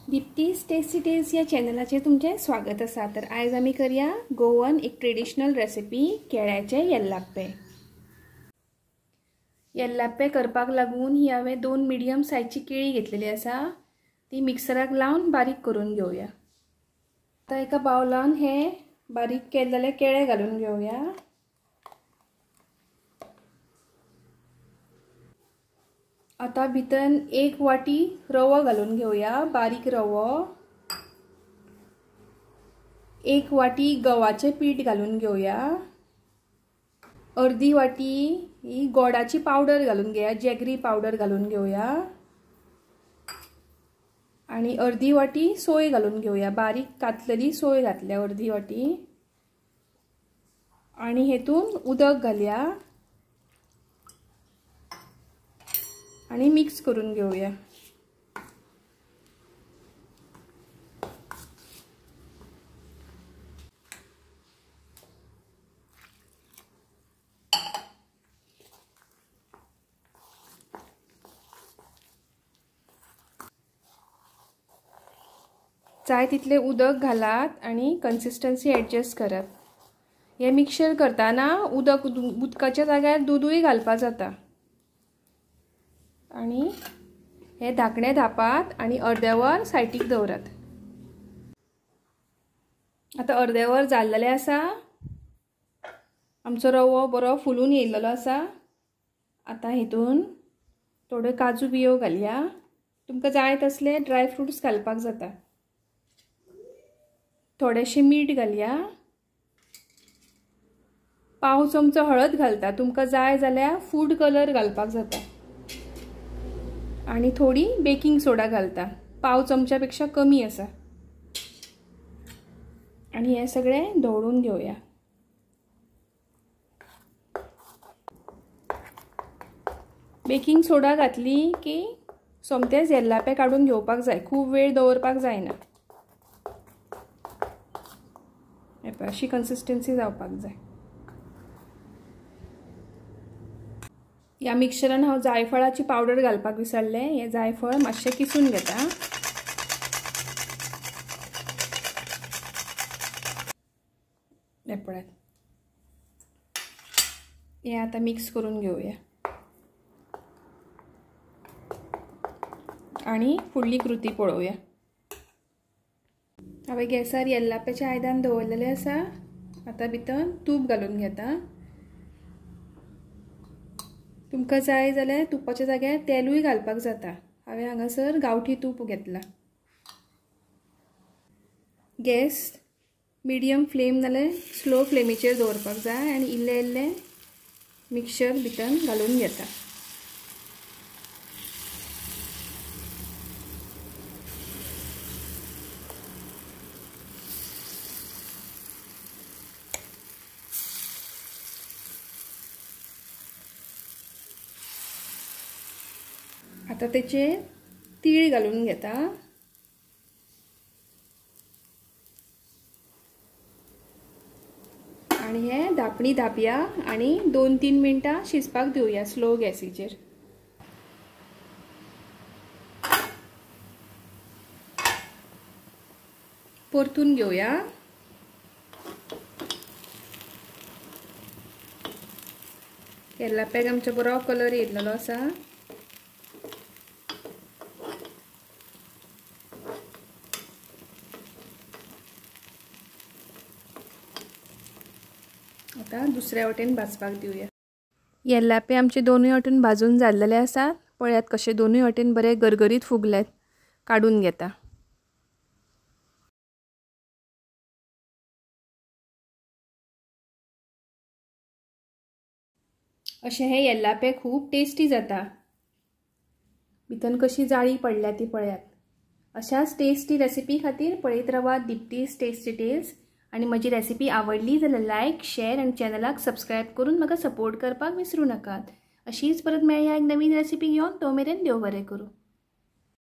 दीप्तीस tasty tales या चॅनलाचेर तुमचें स्वागत आसा। तर आयज आमी करया गोवन एक ट्रेडिशनल रेसिपी केळ्याचे येल्लाप्पे। येल्लाप्पे करपाक लागून ही हांवें 2 मिडियम सायजची केळी घेतलेली आसा, ती मिक्सराक लावन बारीक करून घेवया। आतां एका बावलान हे बारीक केलेले केळे घालून घेवया। आता भितर 1 वाटी रवो घालून घेवया, बारीक रवो। 1 वाटी गव्हाचे पीठ घालून घेवया। अर्दी वाटी ही गोडाची पावडर घालून घेवया, जॅगरी पावडर घालून घेवया। आणि अर्दी वाटी सोय घालून घेवया, बारीक कातलेली सोय घातल्या अर्दी वाटी। आणि हेतून उदक घालया आणि मिक्स करून घेऊया। जाय तितले उदक घालात आणि कन्सिस्टन्सी ॲडजस्ट करात। हे मिक्सर करताना उदक उदकाच्या जाग्यार दूदूय घालपा जाता। आणि हे धाकणे धापात आणि अर्द्या वर सायडीक दवरात। आता अर्द्या वर जाल्लेलें आसा, आमचो रवो बरो फुलून येयल्लो आसा। आतां हितून थोड्यो काजू बियो घालया, तुमकां जाय तसले ड्राय फ्रुट्स घालपाक जाता। थोडेशें मीठ घालया, पाव चमचो हळद घालता, तुमकां जाय जाल्यार फूड कलर घालपाक जाता। आणि थोडी बेकिंग सोडा घालता, पाव चमच्यापेक्षा कमी आसा। आणि हे सगळें धवळून घेवया। बेकिंग सोडा घातली की सोमतेच येल्लापे काडून घेवपाक जाय, खूब वेळ दवरपाक जायना। अशी कन्सिस्टन्सी जावपाक जाय। ह्या मिक्सरान हांव जायफळाची पावडर घालपाक विसरलें, हें जायफळ मातशें किसून घेता। हें पळयात, हें आतां मिक्स करून घेवया आनी फुडली कृती पळोवया। हांवें गॅसार येल्लाप्याचें आयदन दवरलेलें आसा। आतां भितर तूप घालून घेता। तुमकां जाय जाल्यार तुपाच्या जाग्यार तेलूय घालपाक जाता। हांवें हांगासर गांवठी तूप घेतला। गॅस मिडियम फ्लेम नाल्यार स्लो फ्लेमीचेर दवरपाक जाय आनी इल्लें इल्लें मिक्सचर भितर घालून घेता। आता तेचे तीळ घालून घेता। आणि हे धापणी धापया आणि 2-3 मिनटां शिजपाक दिवया स्लो गॅसीचेर। परतून घेवया। येल्लाप्याक आमचो बरो कलर येयल्लो आसा। आता दुसऱ्या वटेन भाजपाक दिवया। येल्लापे आमचे दोनूय वटेन भाजून जाल्लेले आसात। पळयात कशे दोनूय वटेन बरे गरगरीत फुगल्यात, काडून घेता। अशे हे येल्लापे खूब टेस्टी जाता। भितर कशी जाळी पडल्या ती पळयात। अशाच टेस्टी रेसिपी खातीर पळयत रावात दीप्तीस टेस्टी टेल्स। आणि म्हजी रेसिपी आवडली जाल्यार लायक, शेअर आनी चॅनलाक सबस्क्रायब करून म्हाका सपोर्ट करपाक विसरू नाकात। अशीच परत मेळया एक नवीन रेसिपी घेवन, तो मेरेन देव बरें करूं।